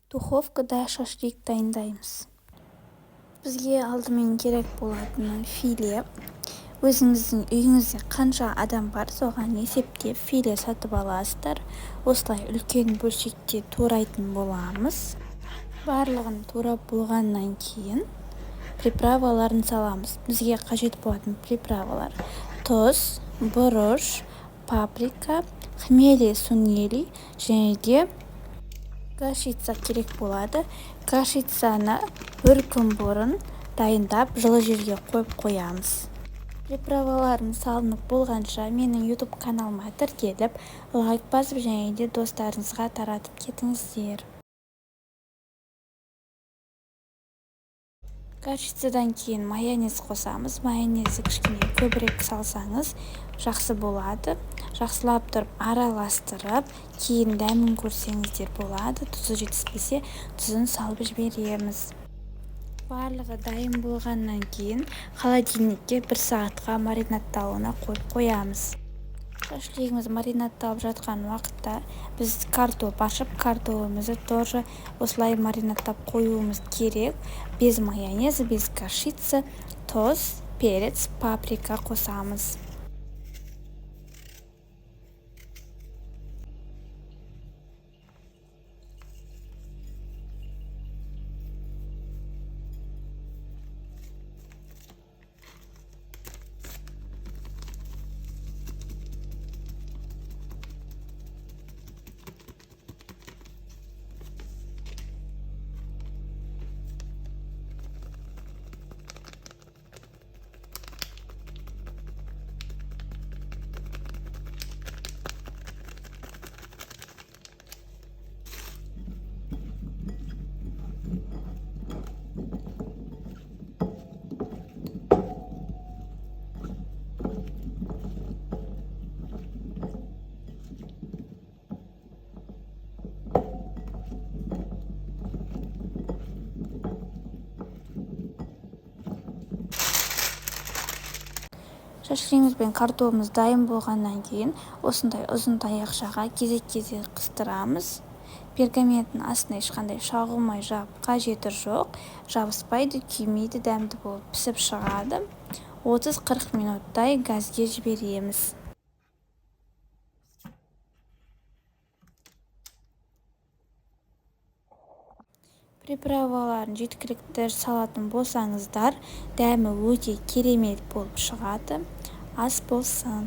Духовкада шашлик дайындаймыз. Бізге алдымен керек болатыны филе. Өзіңіздің үйіңізде қанша адам бар, соған есептеп филе сатып аласыздар. Осылай үлкен бөлшекте турайтын боламыз. Барлығын турап болғаннан кейін приправаларын саламыз. Бізге қажет болатын приправалар: тұз, бұрыш, паприка, хмели-сунели және де горчица керек болады. Горчицаны бір күн бұрын дайындап, жылы жерге қойып қоямыз. Приправаларым салынып болғанша менің YouTube каналыма тіркеліп, лайк басып және де достарыңызға таратып кетіңіздер. Горчицадан кейін майонез қосамыз. Майонезді кішкене көбірек салсаңыз жақсы болады. Жақсылап тұрып араластырып, кейін дәмін көрсеңіздер болады. Тұзы жетіспесе, тұзын салып жібереміз. Барлығы дайын болғаннан кейін холодильникке бір сағатқа маринадталуына қойып қоямыз. Шашлигіміз маринадталып жатқан уақытта біз картоп ашып, картобымызды тоже осылай маринадтап қоюымыз керек. Без майонеза, без горчицы, тұз, перец, паприка қосамыз. Шашлигіміз бен картобымыз дайын болғаннан кейін осындай ұзын таяқшаға кезек-кезек қыстырамыз. Пергаменттің астына ешқандай шағылмай жағып қажеті жоқ. Жабыспайды, күймейді, дәмді болып пісіп шығады. 30-40 минуттай газге жібереміз. Приправаларын жеткілікті салатын болсаңыздар, дәмі өте керемет болып шығады. Ас болсын.